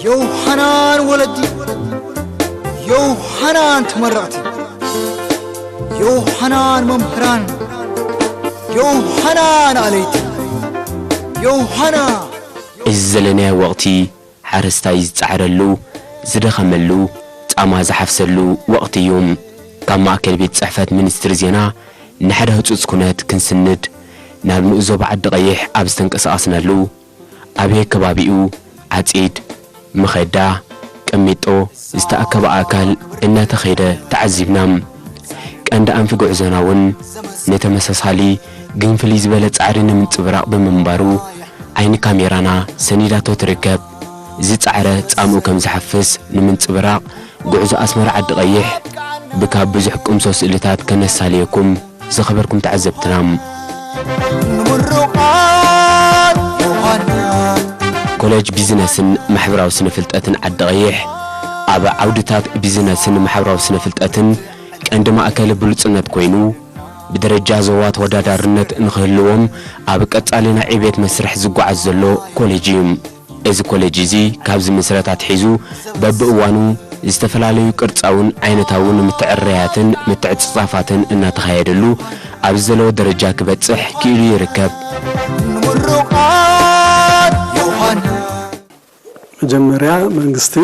ዮውሃናን ወለዲ፣ ዮውሃናን ተመረቕቲ፣ ዮውሃናን መምህራን፣ ዮውሃናን ኣለይቲ፣ ዮውሃና። እዚ ዘለናዮ ወቕቲ ሓረስታይ ዝጻዕረሉ፣ ዝደኸመሉ፣ ጻማ ዝሓፍሰሉ ወቕቲ እዩ። ካብ ማእከል ቤት ጽሕፈት ሚኒስትሪ ዜና ንሓደ ህጹጽ ኩነት ክንስንድ ናብ ንኡስ ዞባ ዓዲ ቀይሕ ኣብ ዝተንቀሳቐስናሉ፣ ኣብ ከባቢኡ ዓጺድ፣ መኸዳ፣ ቅሚጦ ዝተኣከበ ኣእካል እናተኸይደ ተዓዚብና። ቀንዲ ኣንፊ ጉዕዞና እውን ንተመሳሳሊ ግን ፍልይ ዝበለ ጻዕሪ ንምንጽብራቕ ብምንባሩ ዓይኒ ካሜራና ሰኒዳቶ ትርከብ። ዝጻዕረ ጻምኡ ከም ዝሓፍስ ንምንጽብራቕ ጉዕዞ ኣስመራ ዓዲ ቀይሕ ብካብ ብዙሕ ቅምሶ ስእልታት ከነሳልየኩም ዝኸበርኩም ተዓዘብትና። ንምሩቓት ዮሃና። ኮሌጅ ቢዝነስን ማሕበራዊ ስነ ፍልጠትን ዓዲ ቀይሕ ኣብ ዓውድታት ቢዝነስን ማሕበራዊ ስነ ፍልጠትን ቀንዲ ማእከል ብሉጽነት ኮይኑ ብደረጃ ዞባ ተወዳዳርነት ንኽህልዎም ኣብ ቀጻሊ ናይ ዕቤት መስርሕ ዝጓዓዝ ዘሎ ኮሌጅ እዩ። እዚ ኮሌጅ እዚ ካብ ዝምስረት ኣትሒዙ በብእዋኑ ዝተፈላለዩ ቅርጻውን ዓይነታውን ምትዕርራያትን ምትዕጽጻፋትን እናተኻየደሉ ኣብዚ ዘለዎ ደረጃ ክበጽሕ ክኢሉ ይርከብ። ንምሩቓት ዮሃና። መጀመርያ መንግስቲ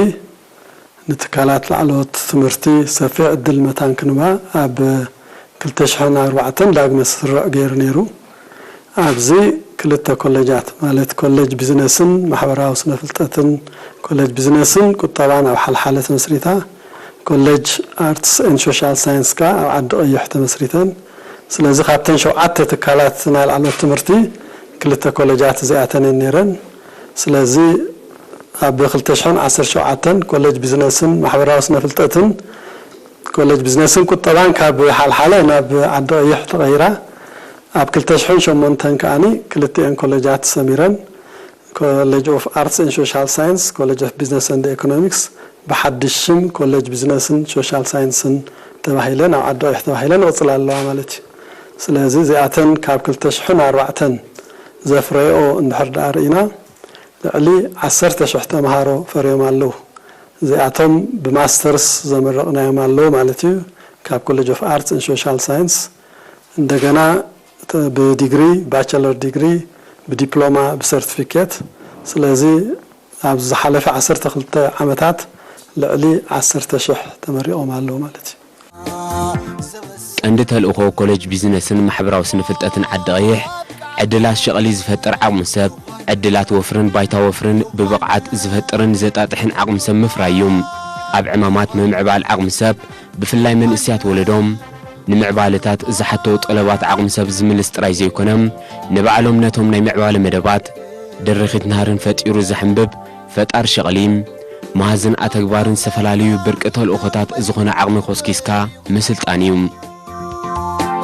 ንትካላት ላዕለዎት ትምህርቲ ሰፊሕ ዕድል መታን ክንባ ኣብ ክልተ ሽሕን ኣርባዕተን ዳግመ ስሩዕ ገይሩ ነይሩ። ኣብዚ ክልተ ኮሌጃት ማለት ኮሌጅ ቢዝነስን ማሕበራዊ ስነ ፍልጠትን ኮሌጅ ቢዝነስን ቁጠባን ኣብ ሓልሓለ ተመስሪታ፣ ኮሌጅ ኣርትስ ኤንድ ሶሻል ሳይንስ ከኣ ኣብ ዓዲ ቀይሕ ተመስሪተን። ስለዚ ካብተን ሸውዓተ ትካላት ናይ ላዕለዎት ትምህርቲ ክልተ ኮሌጃት እዚኣተን እየን ነይረን። ስለዚ ኣብ ክልተ ሽሕን ዓሰርተ ሸውዓተን ኮሌጅ ቢዝነስን ማሕበራዊ ስነ ፍልጠትን ኮሌጅ ቢዝነስን ቁጠባን ካብ ሓልሓለ ናብ ዓዲ ቀይሕ ተቐይራ። ኣብ ክልተ ሽሕን ሸሞንተን ከኣኒ ክልቲኤን ኮሌጃት ሰሚረን ኮሌጅ ኦፍ ኣርትስ ኤንድ ሶሻል ሳይንስ ኮሌጅ ኦፍ ቢዝነስ ኤንድ ኢኮኖሚክስ ብሓድሽ ሽም ኮሌጅ ቢዝነስን ሶሻል ሳይንስን ተባሂለን ኣብ ዓዲ ቀይሕ ተባሂለን ይቕጽላ ኣለዋ ማለት እዩ። ስለዚ እዚኣተን ካብ ክልተ ሽሕን ኣርባዕተን ዘፍረይኦ እንድሕር ደኣ ርኢና ልዕሊ ዓሰርተ ሽሕ ተምሃሮ ፈርዮም ኣለዉ። እዚኣቶም ብማስተርስ ዘመረቕናዮም ኣለዉ ማለት እዩ። ካብ ኮሌጅ ኦፍ ኣርትስ ኤንድ ሶሻል ሳይንስ እንደገና ተ- ብዲግሪ ባቸለር ዲግሪ ብዲፕሎማ ብሰርቲፊኬት። ስለዚ ኣብ ዝሓለፈ ዓሰርተ ክልተ ዓመታት ልዕሊ ዓሰርተ ሽሕ ተመሪቖም ኣለዉ ማለት እዩ። ቀንዲ ተልእኾ ኮሌጅ ቢዝነስን ማሕበራዊ ስነ ፍልጠትን ዓዲ ቀይሕ ዕድላት ሸቕሊ ዝፈጥር ዓቕሚ ሰብ፣ ዕድላት ወፍርን ባይታ ወፍርን ብብቕዓት ዝፈጥርን ዘጣጥሕን ዓቕሚ ሰብ ምፍራይ እዩ። ኣብ ዕማማት ምምዕባል ዓቕሚ ሰብ ብፍላይ መንእስያት ወለዶም ንምዕባለታት ዝሓቶ ጠለባት ዓቕሚ ሰብ ዝምልስ ጥራይ ዘይኮነ ንባዕሎም ነቶም ናይ ምዕባለ መደባት ድርኺት ናህርን ፈጢሩ ዘሕንብብ ፈጣር ሸቕሊ መሃዝን ኣተግባርን ዝተፈላለዩ ብርቂ ተልእኾታት ዝኾነ ዓቕሚ ኮስኪስካ ምስልጣን እዩ።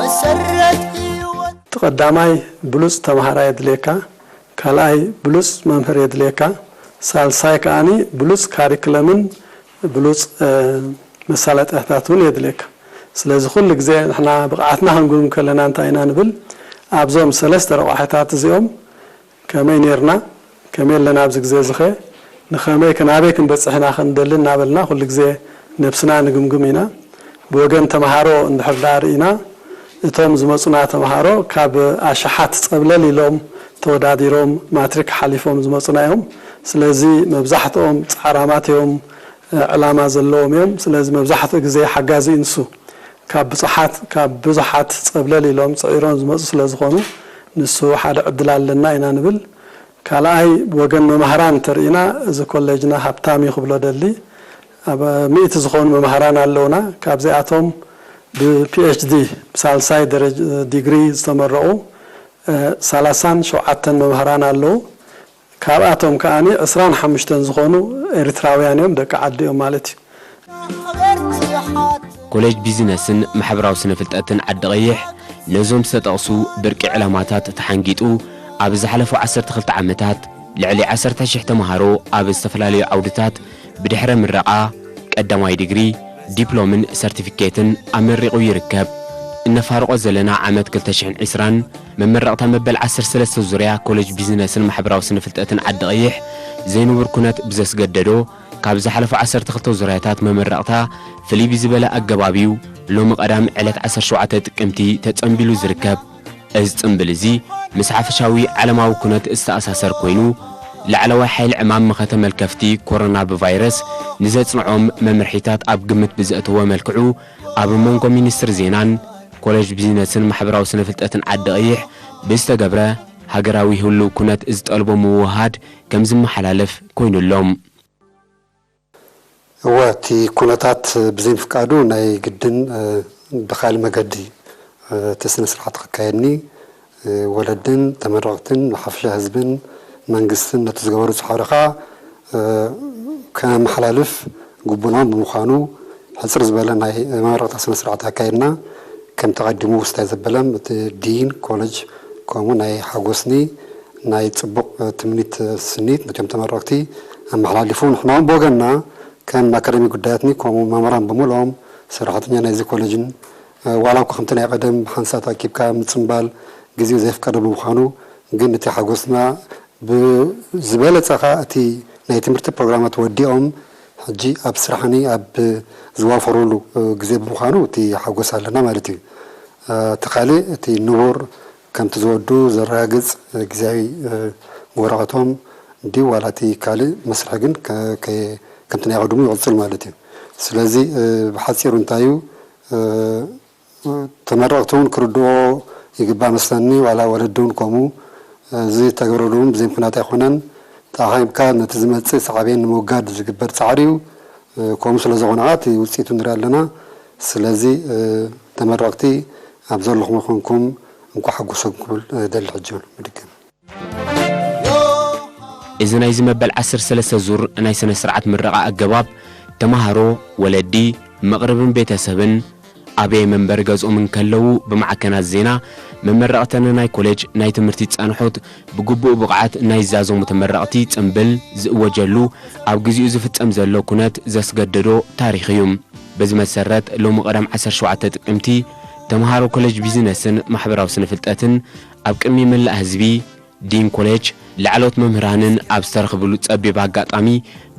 መሰረት ህይወት እቲ ቀዳማይ ብሉጽ ተምሃራይ የድልየካ፣ ካልኣይ ብሉጽ መምህር የድልየካ፣ ሳልሳይ ከኣኒ ብሉጽ ካሪክለምን ብሉጽ መሳለጥያታት እውን የድልየካ። ስለዚ ኩሉ ግዜ ንሕና ብቕዓትና ክንግምግም ከለና እንታይ ኢና ንብል? ኣብዞም ሰለስተ ረቋሒታት እዚኦም ከመይ ኔርና? ከመይ ኣለና ኣብዚ ግዜ እዚ ኸ? ንኸመይ ከ ናበይ ክንበጽሕ ኢና ክንደሊ እናበልና ኩሉ ግዜ ነብስና ንግምግም ኢና። ብወገን ተምሃሮ እንድሕር ደኣ ርኢና እቶም ዝመጹና ተምሃሮ ካብ ኣሽሓት ጸብለል ኢሎም ተወዳዲሮም ማትሪክ ሓሊፎም ዝመጹና እዮም። ስለዚ መብዛሕትኦም ጻዕራማት እዮም፣ ዕላማ ዘለዎም እዮም። ስለዚ መብዛሕትኡ ግዜ ሓጋዚ እዩ ንሱ። ካብ ብዙሓት ካብ ብዙሓት ጸብለል ኢሎም ጽዒሮም ዝመጹ ስለ ዝኾኑ ንሱ ሓደ ዕድል ኣለና ኢና ንብል። ካልኣይ ብወገን መማህራን እንተርኢና እዚ ኮሌጅና ሃብታም እዩ ክብሎ ደሊ። ኣብ ሚእቲ ዝኾኑ መማህራን ኣለውና። ካብዚኣቶም ብፒኤችዲ ብሳልሳይ ደረጃ ዲግሪ ዝተመረቑ ሰላሳን ሸውዓተን መማህራን ኣለዉ። ካብኣቶም ከኣ ዕስራን ሓሙሽተን ዝኾኑ ኤሪትራውያን እዮም፣ ደቂ ዓዲ እዮም ማለት እዩ። ኮሌጅ ቢዝነስን ማሕበራዊ ስነ ፍልጠትን ዓዲ ቀይሕ ነዞም ዝተጠቕሱ ብርቂ ዕላማታት ተሓንጊጡ ኣብ ዝሓለፉ ዓሰርተ ክልተ ዓመታት ልዕሊ ዓሰርተ ሽሕ ተምሃሮ ኣብ ዝተፈላለዩ ዓውድታት ብድሕረ ምረቓ ቀዳማይ ዲግሪ፣ ዲፕሎምን ሰርቲፊኬትን ኣመሪቑ ይርከብ። እነፋርቖ ዘለና ዓመት ክልተ ሽሕን ዕስራን መመረቕታ መበል ዓሰርተ ሰለስተ ዙርያ ኮሌጅ ቢዝነስን ማሕበራዊ ስነ ፍልጠትን ዓዲ ቀይሕ ዘይንቡር ኩነት ብዘስገደዶ፣ ካብ ዝሓለፉ ዓሰርተ ክልተ ዙርያታት መመረቕታ ፍልይ ብዝበለ ኣገባብ እዩ ሎሚ ቀዳም ዕለት ዓሰርተ ሸውዓተ ጥቅምቲ ተጸንቢሉ ዝርከብ። እዚ ጽንብል እዚ ምስ ሓፈሻዊ ዓለማዊ ኩነት ዝተኣሳሰር ኮይኑ፣ ላዕለዋይ ሓይሊ ዕማም መኸተ መልከፍቲ ኮሮና ብቫይረስ ንዘጽንዖም መምርሒታት ኣብ ግምት ብዘእተወ መልክዑ፣ ኣብ መንጎ ሚኒስትሪ ዜናን ኮሌጅ ቢዝነስን ማሕበራዊ ስነ ፍልጠትን ዓዲ ቀይሕ ብዝተገብረ ሃገራዊ ህሉው ኩነት ዝጠልቦ ምውህሃድ ከም ዝመሓላለፍ ኮይኑሎም። እወ፣ እቲ ኩነታት ብዘይምፍቃዱ ናይ ግድን፣ እ፣ ብኻልእ መገዲ፣ እ፣ እቲ ስነ ስርዓት ክካየድኒ፣ እ፣ ወለድን ተመረቕትን ብሓፈሻ ህዝብን መንግስትን ነቲ ዝገበሩ ጻዕሪ ኸኣ፣ እ፣ ከመሓላልፍ ግቡናም ብምዃኑ፣ ሕጽር ዝበለ ናይ መመረቕታ ስነ ስርዓት ኣካይድና። ከም ተቐዲሙ ውስታይ ዘበለም እቲ ዲን ኮለጅ ከምኡ ናይ ሓጎስኒ ናይ ጽቡቕ ትምኒት ስኒት ነቶም ተመረቕቲ ኣመሓላሊፉ። ንሕና እውን ብወገንና ከም ኣካዳሚ ጉዳያትኒ ከምኡ መምህራን ብምልኦም ሰራሕተኛ ናይዚ ኮለጅን፣ እ፣ ዋላ እኳ ከምቲ ናይ ቀደም ሓንሳት ኣኪብካ ምጽምባል ግዜኡ ዘይፍቀዶ ብምዃኑ፣ ግን እቲ ሓጎስና ብዝበለጸ ኸኣ እቲ ናይ ትምህርቲ ፕሮግራማት ወዲኦም ሕጂ ኣብ ስራሕኒ ኣብ ዝዋፈሩሉ ግዜ ብምዃኑ እቲ ሓጎስ ኣለና ማለት እዩ። እቲ ካልእ እቲ ንቡር ከምቲ ዝወዱ ዘረጋግጽ ግዜያዊ ወረቐቶም ድዩ ዋላ እቲ ካልእ መስርሒ ግን ከ-፣ ከ-፣ ከምቲ ናይ ቀድሙ ይቕጽል ማለት እዩ። ስለዚ ብሓጺሩ እንታይ እዩ፣ ተመረቕቲ እውን ክርድኦ ይግባእ መስለኒ፣ ዋላ ወለዲ እውን ከምኡ። እዚ ተግብረሉ እውን ብዘይ ምኽንያት ኣይኮነን። ተኣኻኺብካ ነቲ ዝመጽእ ሳዕቤን ንምውጋድ ዝግበር ጻዕሪ እዩ። ከምኡ ስለ ዝኾነ ኸኣ እቲ ውጽኢቱ ንርኢ ኣለና። ስለዚ ተመረቕቲ ኣብ ዘለኹም ይኹንኩም እንኳዕ ሓጎሰኩም ክብል እደሊ ሕጂ እውን ብድጋሚ። እዚ ናይዚ መበል ዓሰርተ ሰለስተ ዙር ናይ ስነ ስርዓት ምረቓ ኣገባብ፣ ተመሃሮ፣ ወለዲ፣ መቕርብን ቤተሰብን ኣበየ መንበሪ ገዝኦም እንከለዉ ብማዕከናት ዜና መመረቕተን ናይ ኮሌጅ ናይ ትምህርቲ ጸንሖት ብግቡእ ብቕዓት ናይ ዝዛዘሙ ተመረቕቲ ጽምብል ዝእወጀሉ ኣብ ግዚኡ ዝፍጸም ዘሎ ኩነት ዘስገደዶ ታሪኽ እዩ። በዚ መሰረት ሎሚ ቀዳም ዓሰርተ ሸውዓተ ጥቅምቲ ተመሃሮ ኮሌጅ ቢዝነስን ማሕበራዊ ስነ ፍልጠትን ኣብ ቅድሚ መላእ ህዝቢ ዲን ኮሌጅ ላዕለዎት መምህራንን ኣብ ዝተረኽብሉ ጸቢብ ኣጋጣሚ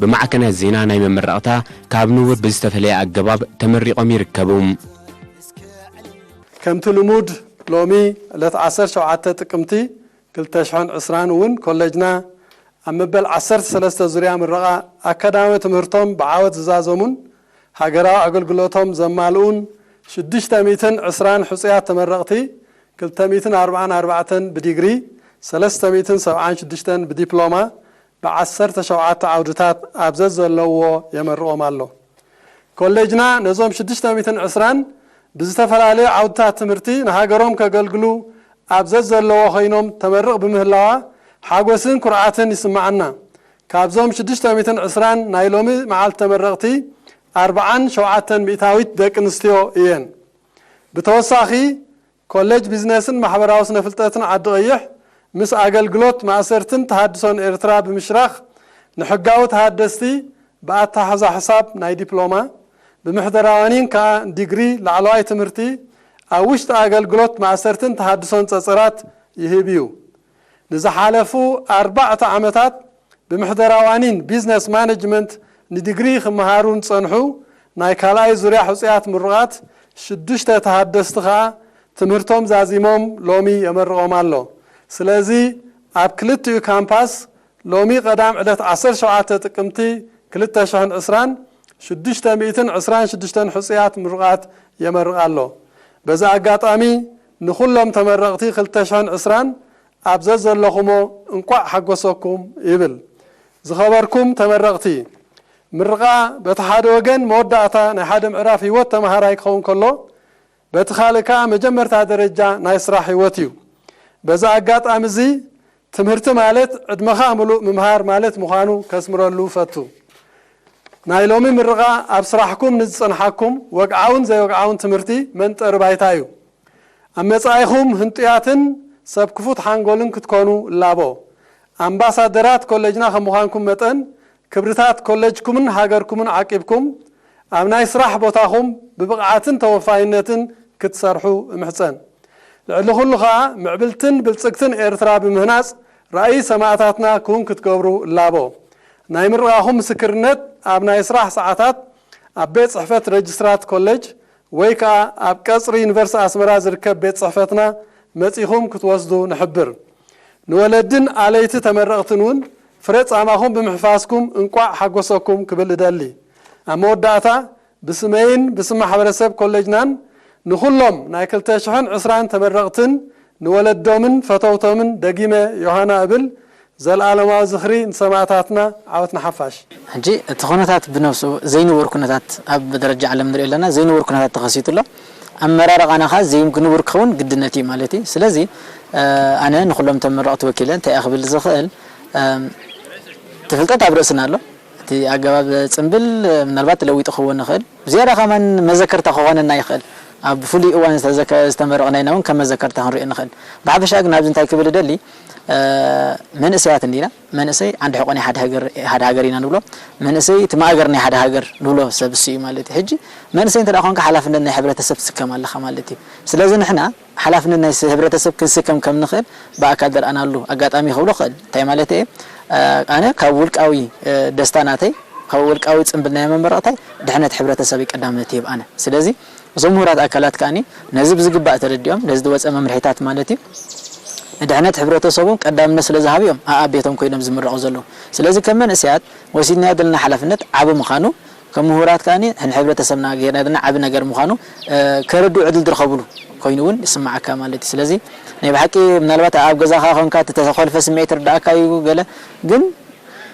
ብማዕከናት ዜና ናይ መመረቕታ ካብ ንቡር ብዝተፈለየ ኣገባብ ተመሪቖም ይርከቡ። ከምቲ ልሙድ ሎሚ ዕለት ዓሰርተ ሸውዓተ ጥቅምቲ ክልተ ሽሕን ዕስራን እውን ኮሌጅና ኣብ መበል ዓሰርተ ሰለስተ ዙርያ ምረቓ ኣካዳሚያዊ ትምህርቶም ብዓወት ዝዛዘሙን ሃገራዊ ኣገልግሎቶም ዘማልኡን ሽዱሽተ ሚእትን ዕስራን ሕጹያት ተመረቕቲ ክልተ ሚእትን ኣርብዓን ኣርባዕተን ብዲግሪ፣ ሰለስተ ሚእትን ሰብዓን ሽዱሽተን ብዲፕሎማ፣ ብዓሰርተ ሸውዓተ ዓውድታት ኣብ ዘዘለውዎ የመርቖም ኣሎ። ኮሌጅና ነዞም ሽዱሽተ ሚእትን ዕስራን ብዝተፈላለዩ ዓውድታት ትምህርቲ ንሃገሮም ከገልግሉ ኣብ ዘዘለዎ ኮይኖም ተመርቕ ብምህላዋ ሓጎስን ኩርዓትን ይስምዓና። ካብዞም ሽዱሽተ ሚእትን ዕስራን ናይ ሎሚ መዓልቲ ተመረቕቲ ኣርብዓን ሸውዓተን ሚእታዊት ደቂ ኣንስትዮ እየን። ብተወሳኺ ኮሌጅ ቢዝነስን ማሕበራዊ ስነ ፍልጠትን ዓዲ ቀይሕ ምስ ኣገልግሎት ማእሰርትን ተሃድሶን ኤርትራ ብምሽራኽ ንሕጋዊ ተሃደስቲ ብኣተሓሕዛ ሕሳብ ናይ ዲፕሎማ፣ ብምሕደራ ዋኒን ከኣ ዲግሪ ላዕለዋይ ትምህርቲ ኣብ ውሽጢ ኣገልግሎት ማእሰርትን ተሃድሶን ጸጸራት ይህብ እዩ። ንዝሓለፉ ኣርባዕተ ዓመታት ብምሕደራ ዋኒን ቢዝነስ ማነጅመንት ንዲግሪ ክመሃሩ ንጸንሑ ናይ ካልኣይ ዙርያ ሕጹያት ምሩቓት ሽዱሽተ ተሃደስቲ ከኣ ትምህርቶም ዛዚሞም ሎሚ የመርቖም ኣሎ። ስለዚ ኣብ ክልቲኡ ካምፓስ ሎሚ ቀዳም ዕለት ዓሰርተ ሸውዓተ ጥቅምቲ ክልተ ሽሕን ዕስራን ሽዱሽተ ሚእትን ዕስራን ሽዱሽተን ሕጹያት ምሩቓት የመርቕ ኣሎ። በዚ ኣጋጣሚ ንኹሎም ተመረቕቲ ክልተ ሽሕን ዕስራን ኣብ ዘዘለኹሞ እንቋዕ ሓጎሰኩም ይብል። ዝኸበርኩም ተመረቕቲ፣ ምርቓ በቲ ሓደ ወገን መወዳእታ ናይ ሓደ ምዕራፍ ህይወት ተመሃራይ ክኸውን ከሎ፣ በቲ ካልእ ከኣ መጀመርታ ደረጃ ናይ ስራሕ ህይወት እዩ። በዚ ኣጋጣሚ እዚ ትምህርቲ ማለት ዕድመኻ ምሉእ ምምሃር ማለት ምዃኑ ከስምረሉ እፈቱ። ናይ ሎሚ ምርቓ ኣብ ስራሕኩም ንዝጸንሓኩም ወግዓውን ዘይወግዓውን ትምህርቲ መንጠሪ ባይታ እዩ። ኣብ መጻኢኹም ህንጡያትን ሰብ ክፉት ሓንጎልን ክትኮኑ እላቦ። ኣምባሳደራት ኮሌጅና ከም ምዃንኩም መጠን ክብርታት ኮሌጅኩምን ሃገርኩምን ዓቂብኩም ኣብ ናይ ስራሕ ቦታኹም ብብቕዓትን ተወፋይነትን ክትሰርሑ እምሕጸን። ልዕሊ ኩሉ ኸኣ ምዕብልትን ብልጽግትን ኤርትራ ብምህናጽ ራእይ ሰማእታትና ክውን ክትገብሩ እላቦ። ናይ ምርቓኹም ምስክርነት ኣብ ናይ ስራሕ ሰዓታት ኣብ ቤት ጽሕፈት ረጅስትራት ኮሌጅ ወይ ከኣ ኣብ ቀጽሪ ዩኒቨርሲቲ ኣስመራ ዝርከብ ቤት ጽሕፈትና መጺኹም ክትወስዱ ንሕብር። ንወለድን ኣለይቲ ተመረቕትን እውን ፍረ ጻማኹም ብምሕፋስኩም እንቋዕ ሓጎሰኩም ክብል እደሊ። ኣብ መወዳእታ ብስመይን ብስም ማሕበረሰብ ኮሌጅናን ንኹሎም ናይ ክልተ ሽሕን ዕስራን ተመረቕትን ንወለዶምን ፈተውቶምን ደጊመ ዮሃና እብል። ዘልኣለማዊ ዝኽሪ ንሰማእታትና፣ ዓወት ንሓፋሽ። ሕጂ እቲ ኩነታት ብነብሱ ዘይንቡር ኩነታት ኣብ ደረጃ ዓለም ንሪኦ ኣለና። ዘይንቡር ኩነታት ተኸሲቱ ኣሎ። ኣመራርቓና ኸኣ ዘይንቡር ክኸውን ግድነት እዩ ማለት እዩ። ስለዚ ኣነ ንኹሎም ተመረቕቲ ወኪለ እንታይ እየ ክብል ዝኽእል? እቲ ፍልጠት ኣብ ርእስና ኣሎ። እቲ ኣገባብ ጽምብል ምናልባት ለዊጡ ክኸውን ይኽእል። ብዝያዳ ከማን መዘከርታ ክኾነና ይኽእል። ኣብ ፍሉይ እዋን ዝተመረቕናይና እውን ከም መዘከርታ ክንሪኦ ንኽእል። ብሓፈሻ ግን ኣብዚ እንታይ ክብል እደሊ፣ መንእሰያት እንዲና። መንእሰይ ዓንዲ ሕቖ ናይ ሓደ ሃገር ኢና ንብሎ። መንእሰይ እቲ ማእገር ናይ ሓደ ሃገር ንብሎ ሰብ እሱ እዩ ማለት እዩ። ሕጂ መንእሰይ እንተ ኮንካ ሓላፍነት ናይ ሕብረተሰብ ትስከም ኣለኻ ማለት እዩ። ስለዚ ንሕና ሓላፍነት ናይ ህብረተሰብ ክንስከም ከም ንኽእል ብኣካል ዘርኣናሉ ኣጋጣሚ ክብሎ ክእል። እንታይ ማለት እየ? ኣነ ካብ ውልቃዊ ደስታ ናተይ፣ ካብ ውልቃዊ ጽምብል ናይ መመረቕታይ ድሕነት ሕብረተሰብ ቀዳምነት ይህብ ኣነ። ስለዚ እዞም ምሁራት ኣካላት ከኣ ነዚ ብዝግባእ ተረዲኦም ነዚ ዝወፀ መምርሒታት ማለት እዩ ንድሕነት ሕብረተሰቡ ቀዳምነት ስለ ዝሃብዮም ኣብ ቤቶም ኮይኖም ዝምረቑ ዘለዉ። ስለዚ ከም መንእሰያት ወሲድናዮ ዘለና ሓላፍነት ዓቢ ምዃኑ ከም ምሁራት ከኣ ንሕብረተሰብና ገይርና ዘለና ዓቢ ነገር ምዃኑ ከረድኡ ዕድል ዝረኸብሉ ኮይኑ እውን ይስማዓካ ማለት እዩ። ስለዚ ናይ ብሓቂ ምናልባት ኣብ ገዛኻ ኮንካ እተተኾልፈ ስምዒት ርዳእካ እዩ ገለ ግን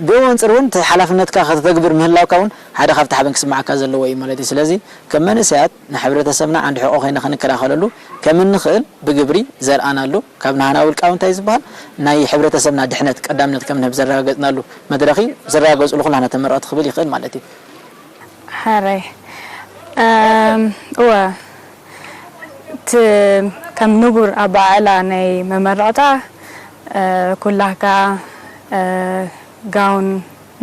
ብኡ መንጽር እውን እቲ ሓላፍነትካ ከተተግብር ምህላውካ እውን ሓደ ካብቲ ሓበን ክስማዓካ ዘለዎ እዩ ማለት እዩ። ስለዚ ከም መንእሰያት ንሕብረተሰብና ዓንዲ ሕቆ ኮይና ክንከላኸለሉ ከም እንኽእል ብግብሪ ዘርኣናሉ ካብ ናህና ውልቃዊ እንታይ ዝበሃል ናይ ሕብረተሰብና ድሕነት ቀዳምነት ከም ንህብ ዘረጋገጽናሉ መድረኽ እዩ። ዘረጋገጽሉ ኩላና ተመረቕቲ ክብል ይኽእል ማለት እዩ። ሕራይ እወ እቲ ከም ንቡር ኣበዓዕላ ናይ መመረቕታ ኩላህካ ጋውን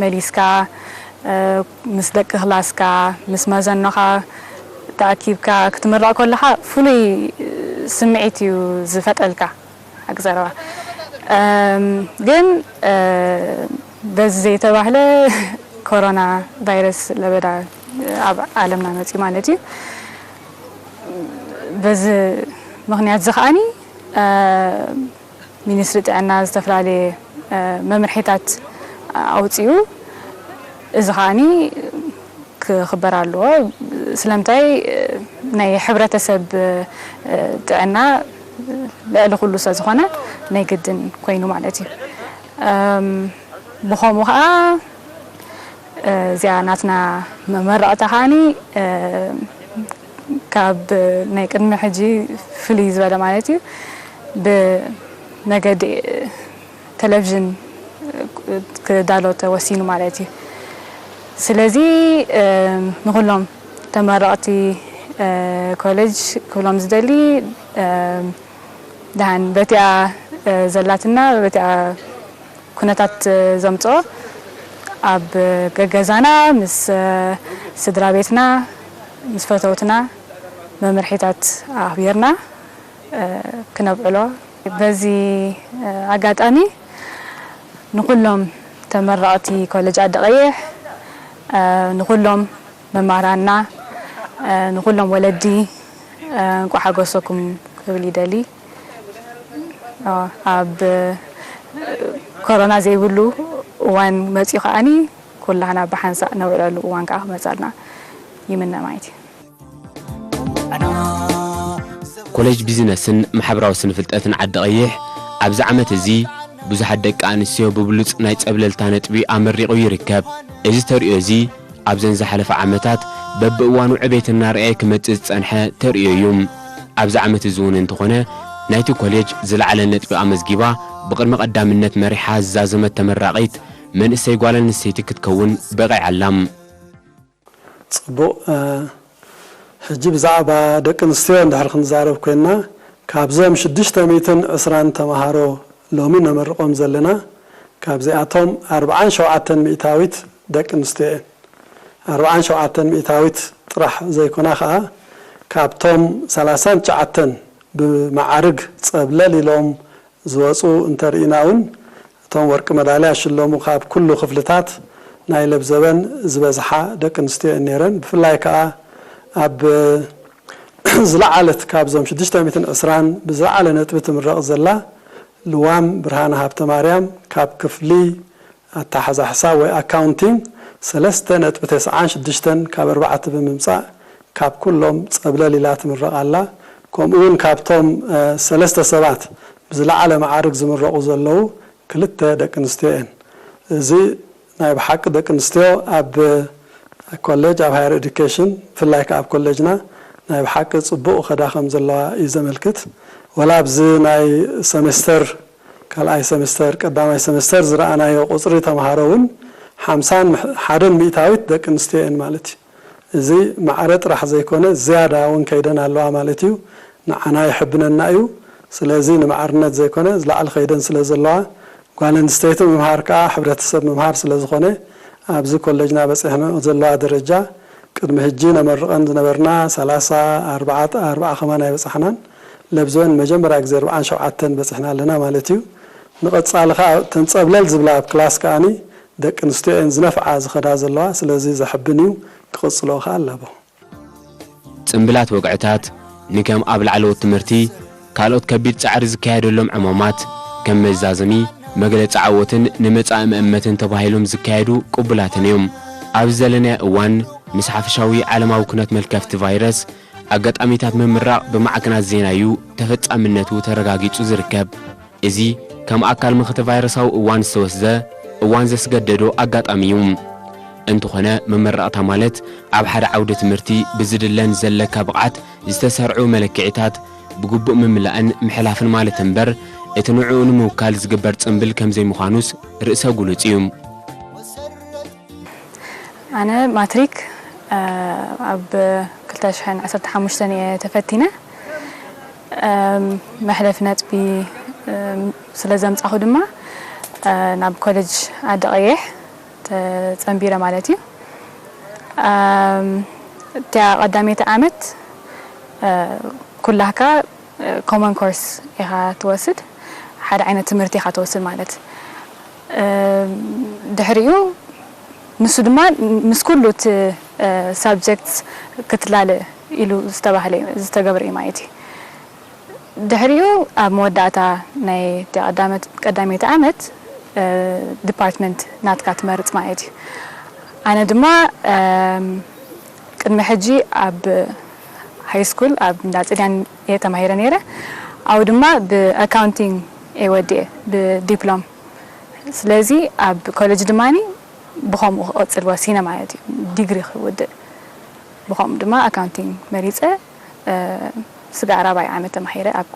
መሊስካ ምስ ደቂ ክላስካ ምስ መዘኖኻ ተኣኪብካ ክትምረቕ ከለኻ ፍሉይ ስምዒት እዩ ዝፈጥረልካ። ሓቂ ዘረባ ግን በዚ ዘይተባህለ ኮሮና ቫይረስ ለበዳ ኣብ ዓለምና መፅዩ ማለት እዩ። በዚ ምኽንያት እዚ ከዓኒ ሚኒስትሪ ጥዕና ዝተፈላለየ መምርሒታት ኣውፂኡ። እዚ ከዓኒ ክኽበር ኣለዎ። ስለምንታይ ናይ ሕብረተሰብ ጥዕና ልዕሊ ኩሉ ስለ ዝኾነ ናይ ግድን ኮይኑ ማለት እዩ። ብኸምኡ ከዓ እዚኣ ናትና መመረቕታ ከዓኒ ካብ ናይ ቅድሚ ሕጂ ፍልይ ዝበለ ማለት እዩ ብመገዲ ቴሌቪዥን ክዳሎ ተወሲኑ ማለት እዩ። ስለዚ ንኩሎም ተመረቕቲ ኮሌጅ ክብሎም ዝደሊ ደሓን በቲኣ ዘላትና በቲኣ ኩነታት ዘምፅኦ ኣብ ገገዛና ምስ ስድራ ቤትና ምስ ፈተውትና መምርሒታት ኣኽቢርና ክነብዕሎ በዚ ኣጋጣሚ ንኩሎም ተመረቕቲ ኮሌጅ ዓዲ ቀይሕ ንኩሎም መማህራንና ንኩሎም ወለዲ እንኳዕ ሓጎሰኩም ክብል ይደሊ። ኣብ ኮሮና ዘይብሉ እዋን መፂኡ ከዓኒ ኩላህና ብሓንሳእ ነውዕለሉ እዋን ከዓ ክመፃልና ይምነ ማለት እዩ። ኮሌጅ ቢዝነስን ማሕበራዊ ስነ ፍልጠትን ዓዲ ቀይሕ ኣብዚ ዓመት እዚ ብዙሓት ደቂ ኣንስትዮ ብብሉፅ ናይ ፀብለልታ ነጥቢ ኣመሪቑ ይርከብ። እዚ ተርእዮ እዚ ኣብዘን ዝሓለፋ ዓመታት በብእዋኑ ዕቤት እናርኣየ ክመፅእ ዝፀንሐ ተርእዮ እዩ። ኣብዚ ዓመት እዚ እውን እንተኾነ ናይቲ ኮሌጅ ዝለዓለ ነጥቢ ኣመዝጊባ ብቕድሚ ቀዳምነት መሪሓ ዝዛዘመት ተመራቒት መንእሰይ ጓል ኣንስተይቲ ክትከውን በቒዓ ኣላ። ጽቡቕ ሕጂ ብዛዕባ ደቂ ኣንስትዮ እንድሕር ክንዛረብ ኮይንና ካብዞም ሽዱሽተ ሚእትን ዕስራን ተምሃሮ ሎሚ ነመርቖም ዘለና ካብዚኣቶም ኣርብዓን ሸውዓተን ሚእታዊት ደቂ ኣንስትዮ እየን። ኣርብዓን ሸውዓተን ሚእታዊት ጥራሕ ዘይኮና ከኣ ካብቶም ሰላሳን ትሽዓተን ብመዓርግ ጸብለል ኢሎም ዝወጹ እንተርኢና እውን እቶም ወርቂ መዳልያ ሽለሙ ካብ ኩሉ ክፍልታት ናይ ለብዘበን ዝበዝሓ ደቂ ኣንስትዮ እየን ነይረን። ብፍላይ ከዓ ኣብ ዝለዓለት ካብዞም ሽዱሽተ ሚእትን ዕስራን ብዝለዓለ ነጥቢ ትምረቕ ዘላ ልዋም ብርሃነ ሃብተ ማርያም ካብ ክፍሊ ኣተሓዛ ሕሳብ ወይ ኣካውንቲንግ ሰለስተ ነጥቢ ተስዓን ሽዱሽተን ካብ ኣርባዕተ ብምምፃእ ካብ ኩሎም ፀብለል ኢላ ትምረቕ ኣላ። ከምኡ እውን ካብቶም ሰለስተ ሰባት ብዝለዓለ መዓርግ ዝምረቑ ዘለዉ ክልተ ደቂ ኣንስትዮ እየን። እዚ ናይ ብሓቂ ደቂ ኣንስትዮ ኣብ ኮሌጅ ኣብ ሃየር ኤዱኬሽን ብፍላይ ከዓ ኣብ ኮሌጅና ናይ ብሓቂ ፅቡቕ ከዳ ከም ዘለዋ እዩ ዘመልክት። ወላ ኣብዚ ናይ ሰሜስተር ካልኣይ ሰሜስተር ቀዳማይ ሰሜስተር ዝረኣናዮ ቁፅሪ ተምሃሮ እውን ሓምሳን ሓደን ሚእታዊት ደቂ ኣንስትዮ እየን ማለት እዩ። እዚ ማዕረ ጥራሕ ዘይኮነ ዝያዳ እውን ከይደን ኣለዋ ማለት እዩ። ንዓና ይሕብነና እዩ። ስለዚ ንማዕርነት ዘይኮነ ዝለዓሊ ከይደን ስለ ዘለዋ ጓል ኣንስተይቲ ምምሃር ከዓ ሕብረተሰብ ምምሃር ስለ ዝኾነ ኣብዚ ኮሌጅና በፂሕንኦ ዘለዋ ደረጃ ቅድሚ ሕጂ ነመርቐን ዝነበርና ሰላሳ ኣርባዓ ኣርባዓ ከማን ኣይበፃሕናን። ለብዘበን መጀመርያ ግዜ ኣርባዓን ሸውዓተን በፂሕና ኣለና ማለት እዩ። ንቐፃሊ ከዓ እተን ፀብለል ዝብላ ኣብ ክላስ ከዓኒ ደቂ ኣንስትዮ እየን ዝነፍዓ ዝኸዳ ዘለዋ። ስለዚ ዘሕብን እዩ። ክቕፅሎ ከዓ ኣለዎ። ጽምብላት ወግዕታት ንከም ኣብ ላዕለዎት ትምህርቲ ካልኦት ከቢድ ጻዕሪ ዝካየደሎም ዕማማት ከም መዛዘሚ መግለጺ ዓወትን ንመጻኢ መእመትን ተባሂሎም ዝካየዱ ቅቡላትን እዮም። ኣብ ዘለናዮ እዋን ምስ ሓፈሻዊ ዓለማዊ ኩነት መልከፍቲ ቫይረስ ኣጋጣሚታት ምምራቕ ብማዕከናት ዜና እዩ ተፈጻምነቱ ተረጋጊጹ ዝርከብ። እዚ ከም ኣካል ምኽቲ ቫይረሳዊ እዋን ዝተወስደ እዋን ዘስገደዶ ኣጋጣሚ እዩ። እንተኾነ መመረቕታ ማለት ኣብ ሓደ ዓውዲ ትምህርቲ ብዝድለን ዘለካ ብቕዓት ዝተሰርዑ መለክዒታት ብግቡእ ምምላእን ምሕላፍን ማለት እምበር እቲ ንዕኡ ንምውካል ዝግበር ጽምብል ከምዘይምዃኑስ ርእሰ ግሉጽ እዩ። ኣነ ማትሪክ ኣብ ክልተ ሽሕን ዓሰርተ ሓሙሽተን እየ ተፈቲነ። መሕለፊ ነጥቢ ስለ ዘምጻኹ ድማ ናብ ኮሌጅ ዓዲ ቀይሕ ተጸንቢረ ማለት እዩ። እቲኣ ቀዳመይቲ ዓመት ኩላህካ ኮመን ኮርስ ኢኻ ትወስድ፣ ሓደ ዓይነት ትምህርቲ ኢኻ ትወስድ ማለት። ድሕሪኡ ንሱ ድማ ምስ ኩሉ እቲ ሳብጀክትስ ክትላለ ኢሉ ዝተባህለ ዝተገብረ እዩ ማለት እዩ። ድሕሪኡ ኣብ መወዳእታ ናይ ቀዳመይቲ ዓመት ዲፓርትመንት ናትካ ትመርፅ ማለት እዩ። ኣነ ድማ ቅድሚ ሕጂ ኣብ ሃይ ስኩል ኣብ እንዳ ፅድያን እየ ተማሂረ ነይረ። ኣብኡ ድማ ብኣካውንቲንግ እየ ወዲኤ ብዲፕሎም። ስለዚ ኣብ ኮሌጅ ድማ ብኸምኡ ክቕፅል ወሲነ ማለት እዩ። ዲግሪ ክውድእ ብኸምኡ ድማ ኣካውንቲንግ መሪፀ። ስጋዕ ራብዓይ ዓመት ተማሂረ ኣብ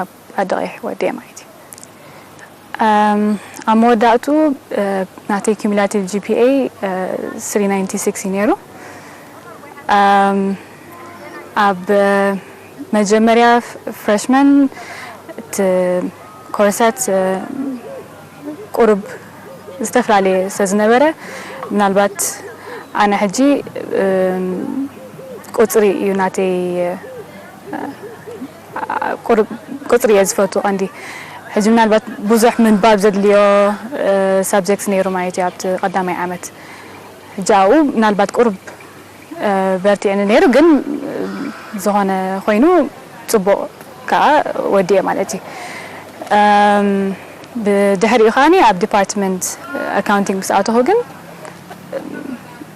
ኣብ ዓዲ ቀይሕ ወዲኤ ማለት እዩ። ኣብ መወዳእቱ ናተይ cumulative GPA three ninety six እዩ ነይሩ። ኣብ መጀመርያ ፍረሽመን እቲ ኮርሳት ቁሩብ ዝተፈላለየ ስለ ዝነበረ ምናልባት ኣነ ሕጂ ቁፅሪ እዩ ናተይ ቁፅሪ እየ ዝፈቱ ቀንዲ ሕጂ ምናልባት ብዙሕ ምንባብ ዘድልዮ ሳብጀክት ነይሩ ማለት እዩ ኣብቲ ቀዳማይ ዓመት ሕጂ ኣብኡ ምናልባት ቁሩብ በርቲዕኒ ነይሩ ግን ዝኾነ ኮይኑ ፅቡቕ ከዓ ወዲኤ ማለት እዩ ብድሕሪኡ ከዓኒ ኣብ ዲፓርትመንት ኣካውንቲንግ ምስ ኣተኹ ግን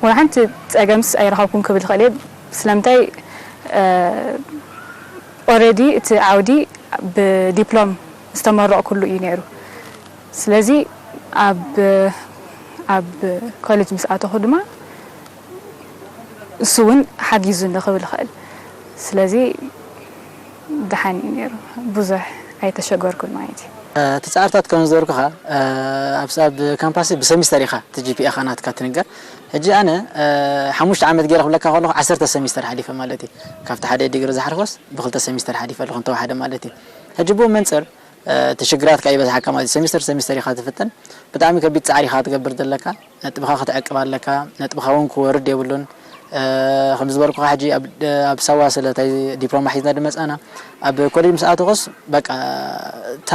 ወላ ሓንቲ ፀገምስ ኣይረኸብኩን ክብል ይኽእል እየ ስለምንታይ already እቲ ዓውዲ ብዲፕሎም ዝተመረቕኩሉ እዩ ነይሩ ስለዚ ኣብ ኣብ ኮሌጅ ምስ ኣተኹ ድማ እሱ እውን ሓጊዙኒ ክብል ይኽእል ስለዚ ደሓን እዩ ነይሩ ብዙሕ ኣይተሸገርኩን ማለት እዩ እቲ ፃዕርታት ከም ዝበርኩኻ ኣብ ኣብ ካምፓስ ብሰሚስተር ኢኻ እቲ ጂፒኤኻ ናትካ ትንገር ሕጂ ኣነ ሓሙሽተ ዓመት ገይረ ክብለካ ከለኹ ዓሰርተ ሰሚስተር ሓሊፈ ማለት እዩ ካብቲ ሓደ ዲግሪ ዝሓርኮስ ብክልተ ሰሚስተር ሓሊፈ ኣለኹ እንተወሓደ ማለት እዩ ሕጂ ብኡ መንፅር እቲ ሽግራት ከዓ ይበዝሓካ ማለት እዩ ሰሚስተር ሰሚስተር ኢኻ ትፍተን ብጣዕሚ ከቢድ ፃዕሪ ኢኻ ትገብር ዘለካ ነጥብኻ ክትዕቅብ ኣለካ ነጥብኻ እውን ክወርድ የብሉን ከም ዝበልኩኻ ሕጂ ኣብ ሳዋ ስለታይ ዲፕሎማ ሒዝና ድመፃና ኣብ ኮሌጅ ምስ ኣተኹስ በቃ እታ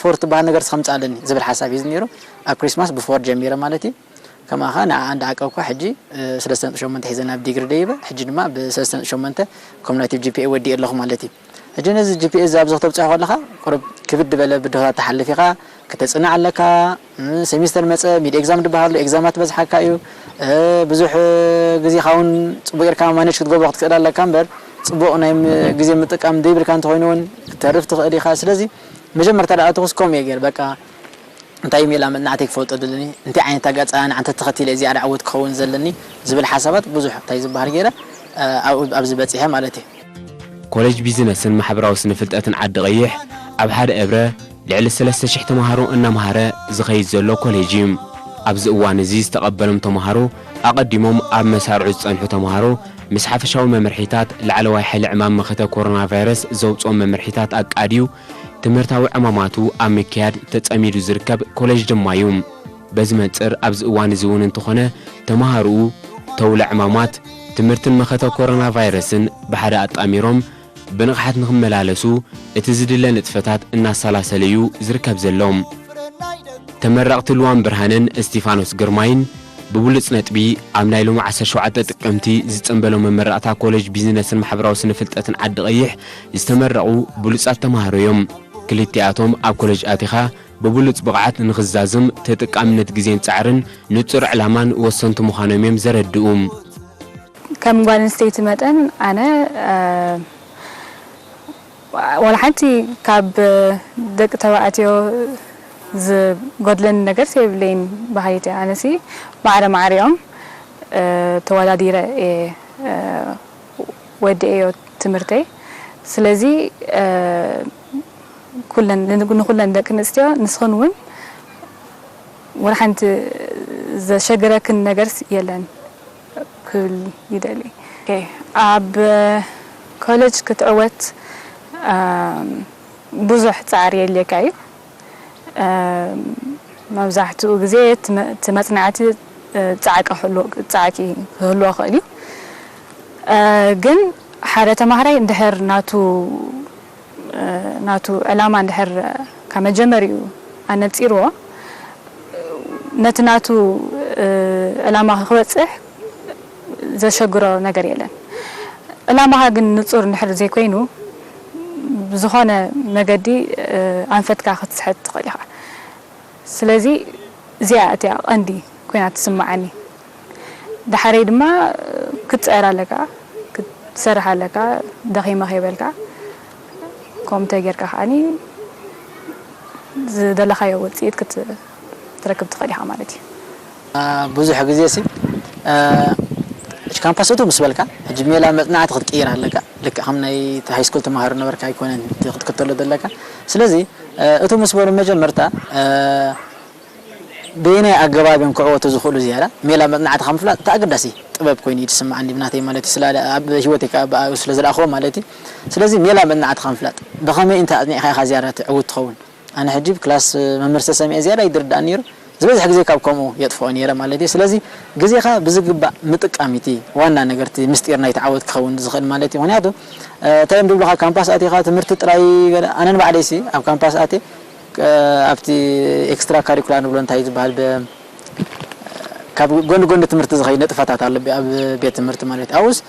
ፎር ትበሃል ነገር ትኸምፃ ኣለኒ ዝብል ሓሳብ ሒዝ ነይሩ ኣብ ክሪስማስ ብፎር ጀሚረ ማለት እዩ ከማኻ ንዓ እንዳ ዓቀብኳ ሕጂ፣ እ፣ ሰለስተ ነጥቢ ሸሞንተ ሒዘ ናብ ዲግሪ ደይበ፣ ሕጂ ድማ ብ ሰለስተ ነጥቢ ሸሞንተ ኮሙላቲቭ ጂ ፒ ኤ ወዲኤ ኣለኹ ማለት እዩ። ሕጂ ነዚ ጂ ፒ ኤ እዚ ኣብዚ ከተብጽሖ ከለኻ ቁሩብ ክብድ ዝበለ ብድሆታት ትሓልፍ ኢኻ፣ ከተጽንዕ ኣለካ። እ፣ ሴሚስተር መጸ፣ ሚድ ኤግዛም ዝበሃል ኣሎ፣ ኤግዛማት በዝሓካ እዩ። እ፣ ብዙሕ ግዜኻ እውን ጽቡቕ ጌርካ ማኔጅ ክትገብሮ ክትክእል ኣለካ እምበር፣ ጽቡቕ ናይ ም-፣ ግዜ ምጥቃም ዘይብልካ እንተኾይኑ እውን ክትተርፍ ትኽእል ኢኻ። ስለዚ መጀመርታ ደኣ ኣተኹስ ከምኡ እየ ገይረ፣ በቃ እንታይ ሜላ መጽናዕተይ ክፈልጦ ደለኒ፣ እንታይ ዓይነት ኣጋጻንዓ እንተ ተኸቲለ እዚኣ ደኣ ዕዉት ክኸውን ዘለኒ ዝብል ሓሳባት ብዙሕ እንታይ ዝበሃል ገይረ፣ እ፣ ኣብኡ፣ ኣብዚ በጺሐ ማለት እዩ። ኮሌጅ ቢዝነስን ማሕበራዊ ስነ ፍልጠትን ዓዲ ቀይሕ ኣብ ሓደ እብረ ልዕሊ ሰለስተ ሽሕ ተምሃሮ እናምሃረ ዝኸይድ ዘሎ ኮሌጅ እዩ። ኣብዚ እዋን እዚ ዝተቐበሎም ተምሃሮ ኣቐዲሞም ኣብ መሳርዑ ዝጸንሑ ተምሃሮ ምስ ሓፈሻዊ መምርሒታት ላዕለዋይ ሓይሊ ዕማም መኸተ ኮሮና ቫይረስ ዘውጽኦም መምርሒታት ኣቃድዩ ትምህርታዊ ዕማማቱ ኣብ ምክያድ ተጸሚዱ ዝርከብ ኮሌጅ ድማ እዩ። በዚ መንጽር ኣብዚ እዋን እዚ እውን እንተኾነ ተምሃሮኡ ተውለ ዕማማት ትምህርትን መኸተ ኮሮና ቫይረስን ብሓደ ኣጣሚሮም ብንቕሓት ንኽመላለሱ እቲ ዝድለ ንጥፈታት እናሰላሰለ እዩ ዝርከብ ዘሎ። ተመረቕቲ ልዋም ብርሃንን እስቲፋኖስ ግርማይን ብብሉጽ ነጥቢ ኣብ ናይ ሎሚ ዓሰርተ ሸውዓተ ጥቅምቲ ዝጽንበሎ መመረቕታ ኮሌጅ ቢዝነስን ማሕበራዊ ስነ ፍልጠትን ዓዲ ቀይሕ ዝተመረቑ ብሉጻት ተምሃሮ እዮም። ክልቲኣቶም ኣብ ኮሌጅ ኣቲኻ ብብሉጽ ብቕዓት ንኽዛዝም ተጠቃምነት ግዜን ጻዕርን ንጹር ዕላማን ወሰንቲ ምዃኖም እዮም ዘረድኡ። ከም ጓል ኣንስተይቲ መጠን ኣነ፣ እ፣ ዋላ ሓንቲ ካብ ደቂ ተባዕትዮ ዝጎድለኒ ነገር የብለይን። ባህሪት ኣነሲ ማዕረ ማዕሪኦም፣ እ፣ ተወዳዲረ እየ፣ እ፣ ወዲኤዮ ትምህርተይ። ስለዚ፣ እ፣ ኩለን፣ ንኩለን ደቂ ኣንስትዮ ንስኽን እውን ወላ ሓንቲ ዘሸግረክን ነገር የለን ክብል ይደሊ። ኦኬ፣ ኣብ ኮሌጅ ክትዕወት፣ ኣም፣ ብዙሕ ጻዕሪ የድልየካ እዩ። ኣም፣ መብዛሕትኡ ግዜ እቲ መ-፣ እቲ መጽናዕቲ፣ እ፣ ጻዕቂ ክህልዎ፣ ጻዕቂ ክህልዎ ይኽእል እዩ። እ፣ ግን ሓደ ተማሃራይ እንድሕር ናቱ፣ እ፣ ናቱ ዕላማ እንድሕር ካብ መጀመሪኡ ኣነጺርዎ፣ ነቲ ናቱ፣ እ፣ ዕላማ ክበጽሕ ዘሸግሮ ነገር የለን። ዕላማኻ ግን ንጹር እንድሕር ዘይኮይኑ፣ ብዝኾነ መገዲ፣ እ፣ ኣንፈትካ ክትስሕት ትኽእል ኢኻ። ስለዚ እዚኣ እቲኣ ቀንዲ ኮይና ትስምዓኒ። ዳሕረይ ድማ ክትጽዕር ኣለካ፣ ክትሰርሕ ኣለካ፣ ደኺመ ከይበልካ። ከምኡ እንተጌርካ ከዓኒ ዝደለኻዮ ውጽኢት ክት-፣ ክትረክብ ትኽእል ኢኻ ማለት እዩ። አ፣ ብዙሕ ግዜ ሲ፣ አ፣ ካምፓስ እቱ ምስ በልካ፣ ሕጂ ሜላ መጽናዕቲ ክትቅይር ኣለካ። ልክዕ ከም ናይ ሃይስኩል ተምሃሮ ነበርካ ኣይኮነን እቲ ክትከተሎ ዘለካ። ስለዚ፣ እ፣ እቱ ምስ በሉ መጀመርታ፣ እ፣ በየናይ ኣገባብ እዮም ክዕወቱ ዝኽእሉ ዝያዳ ሜላ መጽናዕትኻ ምፍላጥ እቲ ኣገዳሲ ጥበብ ኮይኑ እዩ ዝስምዓኒ ብናተይ ማለት እዩ። ስለ ኣብ ህይወተይ ከኣ ብኣኡ ስለ ዝረኣኽዎ ማለት እዩ። ስለዚ ሜላ መጽናዕትኻ ምፍላጥ ብኸመይ እንተ ኣጽኒዕካ ኢኻ ዝያዳ ትዕውት ትኸውን? ኣነ ሕጂ ክላስ መምህር ዝተሰምዐ ዝያዳ ይድርዳእ ነይሩ። ዝበዝሕ ግዜ ካብ ከምኡ የጥፍኦ ነይረ ማለት እዩ። ስለዚ ግዜኻ ብዝግባእ ምጥቃም እቲ ዋና ነገር፣ እቲ ምስጢር ናይቲ ዓወት ክኸውን ዝኽእል ማለት እዩ። ምኽንያቱ፣ እ፣ እንታይ እዮም ዝብሉኻ፣ ካምፓስ ኣቲኻ ትምህርቲ ጥራይ ገለ፣ ኣነ ንባዕለይሲ ኣብ ካምፓስ ኣትየ፣ እ፣ ኣብቲ ኤክስትራ ካሪኩላር ንብሎ እንታይ ዝበሃል፣ ብ-፣ ካብ ጎኒ ጎኒ ትምህርቲ ዝኸይድ ንጥፈታት ኣሎ፣ ብ-፣ ኣብ ቤት ትምህርቲ ማለት እዩ። ኣብኡስ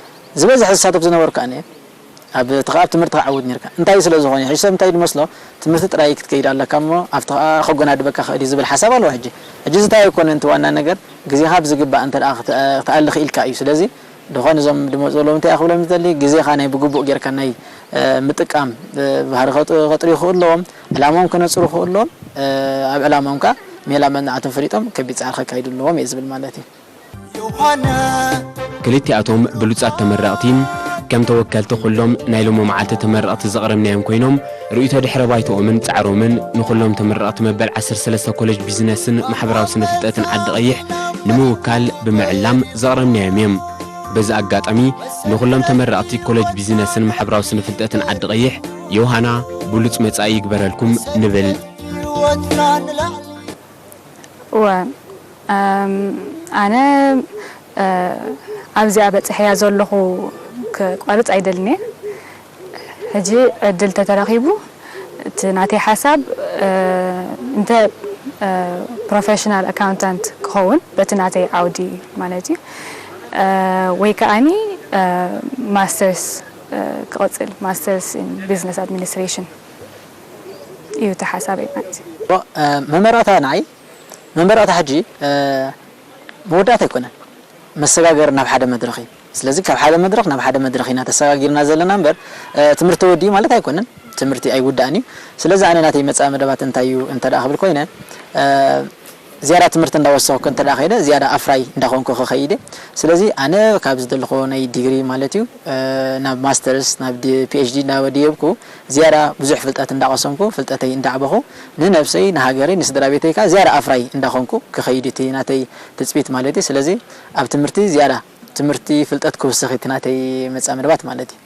ዝበዝሕ ዝሳተፍ ዝነበርኩ ኣነ እየ። ኣብ እቲ ኸኣ ኣብ ትምህርቲ ክዓውት ነርካ። እንታይ ስለ ዝኾነ፣ ሕጂ ሰብ እንታይ ዝመስሎ፣ ትምህርቲ ጥራይ ክትከይድ ኣለካ እሞ፣ ኣብቲ ኸኣ ከጎናድበካ ክእል እዩ ዝብል ሓሳብ ኣለዎ። ሕጂ፣ ሕጂ እዚ እንታይ ኣይኮነን፣ እቲ ዋና ነገር፣ ግዜኻ ብዝግባእ እንተ ደኣ ክተ-፣ ክትኣሊ ክኢልካ እዩ። ስለዚ፣ ዝኾነ እዞም ድመጹ ዘለዉ እንታይ እየ ክብሎም ዝደሊ፣ ግዜኻ ናይ ብግቡእ ጌርካ ናይ፣ እ፣ ምጥቃም፣ እ፣ ባህሪ ከጥ-፣ ከጥርዩ ክኽእሉ ኣለዎም፣ ዕላማኦም ከነጽሩ ክኽእሉ ኣለዎም፣ እ፣ ኣብ ዕላማኦም ከኣ ሜላ መጽናዕቶም ፈሊጦም ከቢድ ጻዕሪ ከካይዱ ኣለዎም እየ ዝብል ማለት እዩ። ክልቲኣቶም ብሉጻት ተመረቕቲ ከም ተወከልቲ ኩሎም ናይ ሎሚ መዓልቲ ተመረቕቲ ዘቕረብናዮም ኮይኖም፣ ርእይቶ ድሕረ ባይትኦምን ጻዕሮምን ንኹሎም ተመረቕቲ መበል ዓሰርተ ሰለስተ ኮሌጅ ቢዝነስን ማሕበራዊ ስነ ፍልጠትን ዓዲ ቀይሕ ንምውካል ብምዕላም ዘቕረብናዮም እዮም። በዚ ኣጋጣሚ ንኹሎም ተመረቕቲ ኮሌጅ ቢዝነስን ማሕበራዊ ስነ ፍልጠትን ዓዲ ቀይሕ ዮሃና ብሉጽ መጻኢ ይግበረልኩም ንብል። እወ፣ ኣም፣ ኣነ፣ እ፣ ኣብዚኣ በጺሐያ ዘለኹ ክቋርጽ ኣይደልን እየ። ሕጂ ዕድል ተተረኺቡ፣ እቲ ናተይ ሓሳብ፣ እ፣ እንተ፣ እ፣ ፕሮፌሽናል ኣካውንታንት ክኸውን በቲ ናተይ ዓውዲ ማለት እዩ። ወይ ከዓኒ ማስተርስ ክቐፅል፣ ማስተርስ ኢን ቢዝነስ ኣድሚኒስትሬሽን እዩ እቲ ሓሳበይ ማለት እዩ። መመረቕታ ንዓይ መመረቕታ ሕጂ መወዳእታ ኣይኮነን፣ መሰጋገሪ ናብ ሓደ መድረኽ እዩ። ስለዚ ካብ ሓደ መድረኽ ናብ ሓደ መድረኽ ኢና ተሰጋጊርና ዘለና እምበር ትምህርቲ ተወዲኡ ማለት ኣይኮነን። ትምህርቲ ኣይውዳእን እዩ። ስለዚ ኣነ ናተይ መፃኢ መደባት እንታይ እዩ እንተ ደኣ ክብል ኮይነ ዝያዳ ትምህርቲ እንዳወሰኽኩ እንተ ደኣ ከይደ ዝያዳ ኣፍራይ እንዳኾንኩ ክኸይድ እየ። ስለዚ ኣነ ካብ ዝደለኹዎ ናይ ዲግሪ ማለት እዩ ናብ ማስተርስ ናብ ፒኤችዲ እንዳወደየብኩ ዝያዳ ብዙሕ ፍልጠት እንዳቐሰምኩ ፍልጠተይ እንዳዕበኹ ንነብሰይ ንሃገረይ ንስድራ ቤተይ ከዓ ዝያዳ ኣፍራይ እንዳኾንኩ ክኸይድ እቲ ናተይ ትፅቢት ማለት እዩ። ስለዚ ኣብ ትምህርቲ ዝያዳ ትምህርቲ ፍልጠት ክውስኽ እቲ ናተይ መፃኢ መደባት ማለት እዩ።